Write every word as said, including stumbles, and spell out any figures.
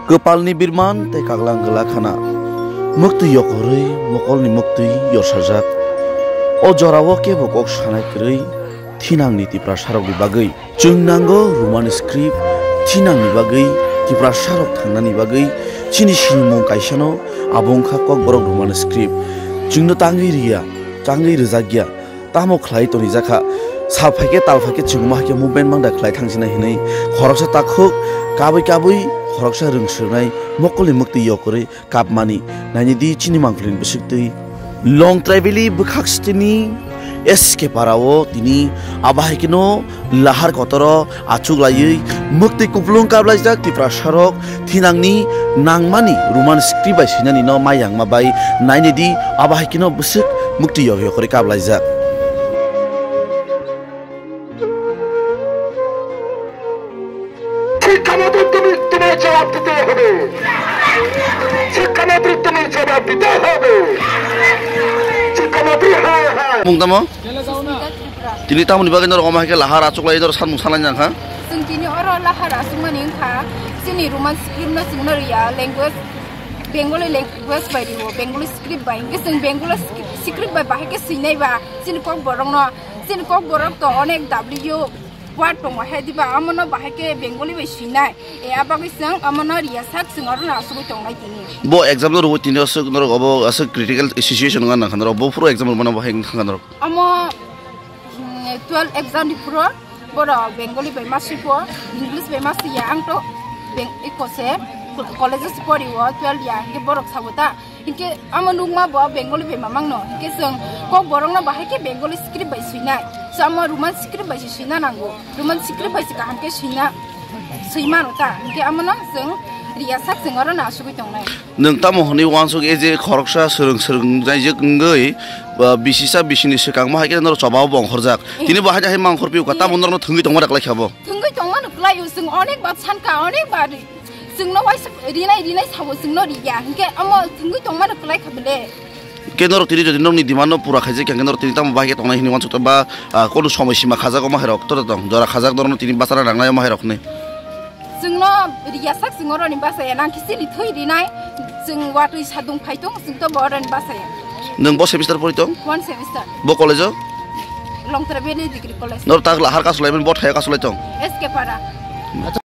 Kwpalni birman tei kaklang gwla khana. Mwktwi yokorwi mokolni mwktwi yorsajak. O jorao kebo kok sanai kwrwi thinangni Tiprasarokni bagwi. Chwng nango Roman script thinangni bagwi, Tiprasarok thangnani bagwi chini sinimung kaisano abo wngkha Kokborok Roman script. Chwngno tangwi riya, tangwi rwjakya. Tamo khlai tonijakha. Sal phaikhe tal phaikhe chwngma haikhe movement mangda khlai thangsinai hinwi khoroksa takhuk kabui kabui khoroksa rwngswrwngnai mokolni mwktwi yokorwi kapmani. Nainidi chini mangphlini bwswktwi Longtraibili bwkhak sitini S K parao tini abo haikheno lahar kotoro achuklaiwi mwktwi kupulung kaplaijak Tiprasarok. Thinangni nangmani Roman script bai swinani no mayangma bai nainidi abo hai kheno bwswk mukti yok yok kori kablaijak. শিক্ষামন্ত্রী তুমি তোমার জবাব দিতে হবে। শিক্ষামন্ত্রী তুমি জবাব দিতে হবে। শিক্ষামন্ত্রী হ্যাঁ হ্যাঁ। Mung tamo? Tini tamoni bagwi norok omo hai khe lahar achuklai norok sanmung sanai nang kha? Chwng tini oro lahar achukmani wngkha, chini Roman script no chwngno riya, language, Bengali language bai rio, Bengali script bai. Hinkhe chwng Bengali script bai bahai khe swinai ba, chini Kokborok no, chini Kokborok to onek W word tongo hai diba, amo no bahai khe Bengali bai swinai. E, abagwi chwng amo no riya sak chwng oro no achugwi tongnai tini. Bo exam no rwui tini aswk norok obo aswk critical situation wngna nang kha norok, bo phuru exam rwmano bahai wngkha norok. Amo, mm, twelve exam ni phuru borok Bengali bai ma swi pho, English bai ma swi ya, ang to Beng-, eko se college o se pori o, twelve ya, hinkhe borok sabo ta, hinkhe amo nukma bo Bengali bai mamang no, hinkhe chwng Kokborok no bahai khe Bengali script bai swinai, so amo Roman script bai se swina nango, Roman script bai se kaham khe swina, swi mano ta, hinkhe amo no chwng riya sak chwng oro no achugwi tongnai. Nwng tamo hwnwi uansuk, e je khoroksa swrwng swrwng naijak wngwi, ba, bisisa bisini swkangma hai khe norok chobao bo ongkhorjak. Eh. Tini bo hai hai ma ongkhor phi kha, eh, tamo norokno thwngwi tongma rwklai kha bo. Thwngwi tongmano kwlai o, chwng onek bar sankha, onek bar chwngno uaisa rinai rinai sabo chwngno riya. Hinkhe amo thwngwi tongmano kwlai kha bele. Khe norok tini jodi nokni demand no pura khaijak khe norok tini tamo bahai khe tongnai hinwi uansuk ba, ah, kono somoi sima khajak omo hai rok to tong, jora khajak norokno tini bachana nangnai omo hai rok hinwi. Chwngno riya sak chwng oroni bachaya nang khe chini thwi rinai, chwng watwi sadung phai tong, chwng to bo oroni bachaya. Nwng bo semester pori tong? One semester. Bo college o? Longtra Valley Degree College. Nor tak lahar kasulai mani bo thaya kasulai tong? S K Para.